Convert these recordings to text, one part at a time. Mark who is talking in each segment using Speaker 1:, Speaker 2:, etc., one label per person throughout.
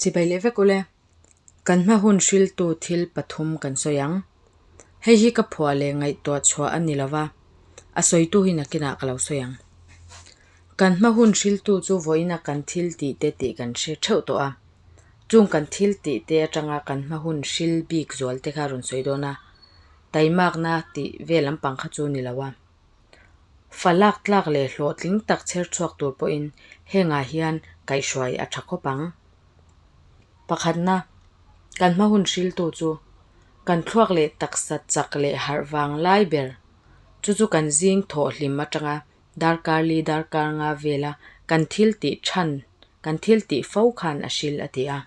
Speaker 1: Chibai leh vek ule. Kan hma hun hriltu thil pathum kan sawi ang. Hei hi ka phuah leh ngaihtuah chhuah a ni lova, a sawitu hi nakinah ka lo sawi ang. Kan hma hun hriltu chu vawiina kan thil tih te tih kan hre theuh tawh a. Chung kan thil tih te atanga kan hma hun hril bik zual te kha rawn sawi dawn a, taimakna tih vel lampang kha chu ni lo a. Fa lak tlak leh hlawhtling tak chher chhuak tur pawhin hengah hian kaihhruai a tha khawp ang. Pakhatna, kan hma hun hriltu chu kan thluak leh taksa chak leh harh vang lai ber, chu chu kan zing thawh hlim atanga darkar li darkar nga vela kan thil tih than, kan thil tih fo khan a hril a ti a.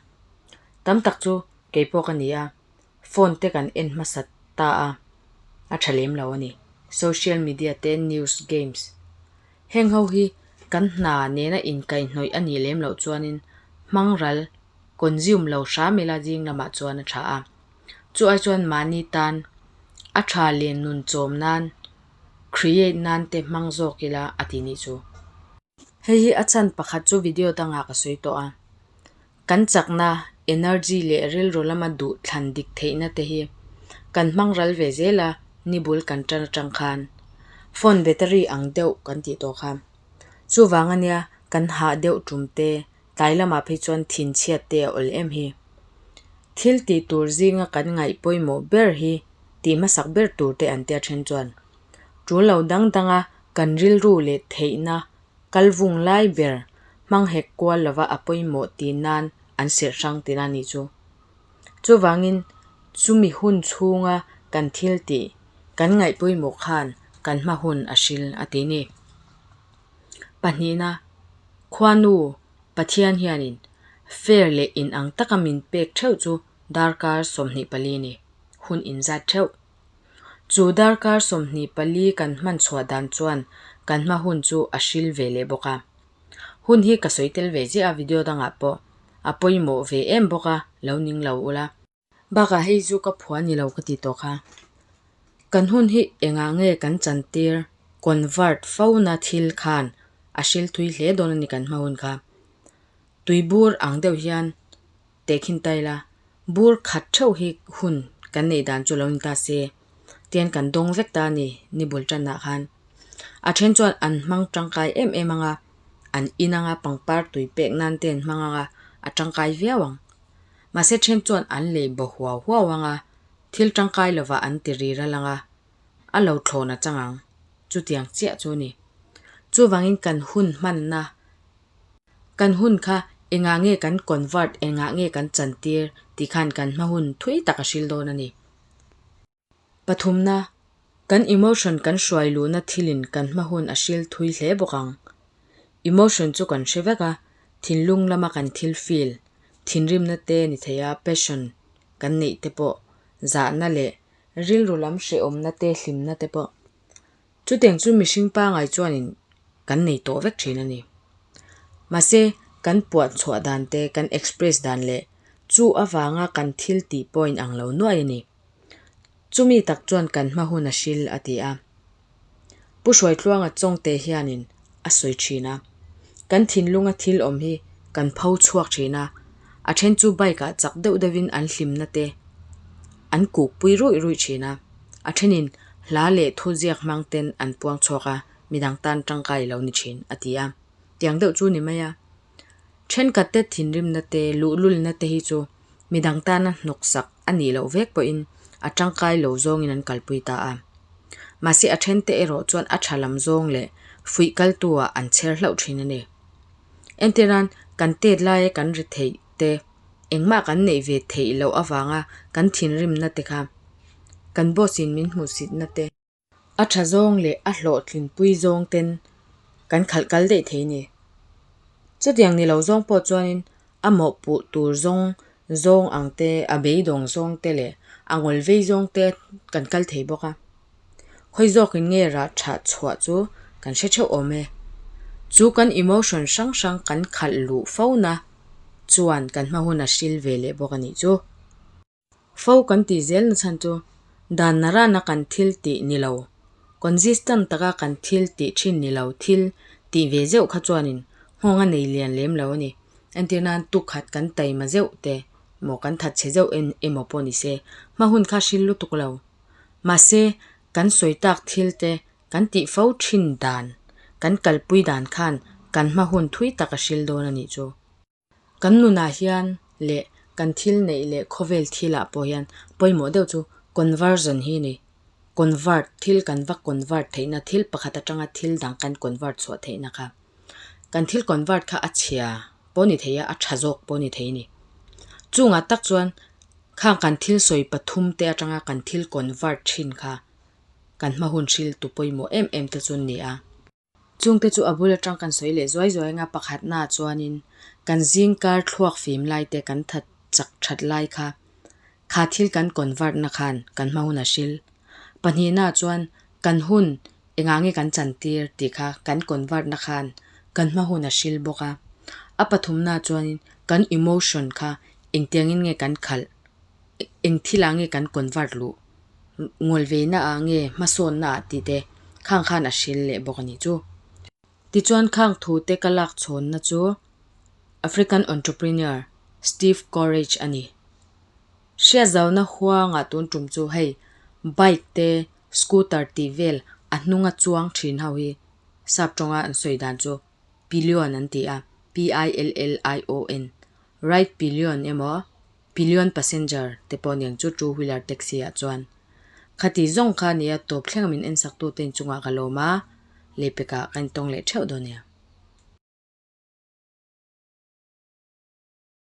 Speaker 1: Tam tak chu kei pawh ka ni a, phone te kan en hmasa ta a, a tha lem lo a ni. Social media te, news, games. Heng ho hi kan hna nena inkaihhnawih a nih lem loh chuanin hmang ral, consume, lo hram ila zing lamah chuan a tha a. Chu ai chuan mahni tan a tha leh nun chawm nan, create nan te hmang zawk ila a ti nih chu. Hei hi a chhan pakhat chu video dangah ka sawi tawh a. Kan chakna, energy, leh rilru lama duh thlan dik theihna te hi kan hmang ral ve zel a, ni bul kan tan atang khan phone battery ang deuh kan tih tawh kha. Chuvang ania kan hah deuh tum te, tlai lamah phei chuan thinchhiat te a awl em hi. Thil tih tur zinga kan ngaih pawimawh ber hi tih hmasak ber tur te an tia then chuan tul lo dang danga kan rilru leh theihna Kal vung lai ber hmang hek kual lova a pawimawh tih nan an serh hrang tih a nih chu. Chuvangin chumi hun chhunga kan thil tih kan ngaih pawimawh khan kan hma hun a hril a ti ni. Pahnihna, Khuanu Pathian hianin fair leh inang taka min pek theuh chu darkar 24 a ni, hun inzat theuh. Chu darkar 24 kan hman chhuah dan chuan kan hma hun chu a hril ve leh bawk a. Hun hi ka sawi tel ve ziah a video dangah pawh a pawimawh ve em bawk a, lo ning lo ula. Bakah hei chu ka phuah ni lo ka ti tawh kha. Kan hun hi engah nge kan chantir, convert, fo na thil khan a hril thui hle dawn a ni kan hma hun kha. Tuibur ang deuh hian Tehkhin ta ila, bur khat theuh hi hun kan neih dan chu lo ni ta se, tian kan dawng vek ta a ni, ni bul tanah khan. A then chuan an hmang tangkai em em ang a, an in anga pangpar tui pek nan te an hmang ang a, a tangkai viau ang. Mahse then chuan an lei baw huau huau ang a, thil tangkai lovah an ti ri ral ang a, a lo thlawn a chang ang. Chutiang chiah chu a ni. Chuvangin kan hun hmanna Kan hun kha engah nge kan convert, engah nge kan chantir tih khan kan hma hun thui tak a hril dawn a ni. Pathumna, kan emotion kan hruai luhna thilin kan hma hun a hril thui hle bawk ang. Emotion chu kan hre vek a, thinlung lama kan thil feel, thinrimna te ni thei a, passion kan neih te pawh, zahna leh rilru lam hrehawmna te, hlimna te pawh. Chutiang chu mihring pangai chuanin kan nei tawh vek thin a ni. Mahse, kan puah chhuah dan te, kan express dan leh chu avanga kan thil tih pawh in ang lo nuai a ni. Chumi tak chuan kan hma hun a hril a ti a. Pu Hruaitluanga Chawngte hianin a sawi thin a. Kan thinlunga thil awm hi kan pho chhuak thin a, a then chu bike ah chak deuh deuhin an hlimna te an kukpui ruih ruih thin a, a thenin hla leh thu ziak hmang ten an puang chhuak a, midang tan tangkai lo ni thin a ti a, tiang deuh chu ni mai a. Thenkhat te thinrimna te, luhlulna te hi chu midang tana hnawksak a nih loh vek pawhin a tangkai lo zawngin an kalpui ta a. Mahse a thente erawh chuan a tha lam zawng leh fuih kaltu ah an chher hlauh thin a ni. Entirnan kan tet laia kan ri theih te, engmah kan neih ve theih loh avanga kan thinrimna te kha kan boss in min hmuhsitna te, A tha zawng leh a hlawhtlinpui zawng ten kan khalh kal daih thei ni. Chutiang ni lo zawng pawh chuanin a mawhpuh tur zawng zawng ang te, a beidawng zawng te leh a ngawl vei zawng te kan kal thei bawk a. Khawi zawkin nge rah thah chhuah chu kan hre theuh awm e. Chu kan emotion hrang hrang kan khalh luh fo na chuan kan hma hun a hril ve leh bawk a nih chu. Fo kan tih zel na chhan chu dan narana kan thil tih ni lo, consistent taka kan thil tih thin ni lo thil tih ve zeuh kha chuanin nghawng a nei lian lem lo a ni. Entir nan tukkhat kan taima zeuh te maw kan thatchhe zeuh en emaw pawh ni se hma hun kha hril lutuk lo. Mahse kan sawi tak thil te kan tih fo thin dan, kan kalpui dan khan kan hma hun thui tak a hril dawn a nih chu. Kan nunah hian leh kan thil neih leh khawvel thilah pawh hian pawimawh deuh chu conversion hi a ni. Convert, thil kan va convert theihna, thil pakhat atanga thil dang kan convert chhuah theihna kha. Kan thil convert kha a chhia pawh a ni thei a, a tha zawk pawh a ni thei a ni. Chungah tak chuan khang kan thil sawi pathum te atanga kan thil convert thin kha kan hma hun hriltu pawimawh em em te chu an ni a. Chungte chu a bul atang kan sawi leh zuai zuai anga pakhatna chuanin kan zingkar thluak fim lai te kan that chak that lai kha kha thil kan convert na khan kan hma hun a hril. Pahnihna chuan kan hun engah nge kan chantir tih kha kan convert na khan kan hma hun a hril bawk a. A pathumna chuanin kan emotion kha engtiangin nge kan khalh, eng thilah nge kan convert luh, ngawlveina ah nge hmasawnna ah tih te khang khan a hril leh bawk a nih chu. Tichuan khang thu te ka lak chhawnna chu African entrepreneur Steve Courage a ni. Hriatzauna huangah tun tum chu hei bike te scooter tih vel a hnunga chuang thin ho hi sap tawnga an sawi dan chu pillion an ti a, P-I-L-L-I-O-N, right pillion emaw pillion passenger te pawh aniang chu two wheeler taxi ah chuan. Khati zawng kha nia tawp thlenga min ensak tute inchungah ka lawm a, lehpekah ka intawng leh theuh dawn nia.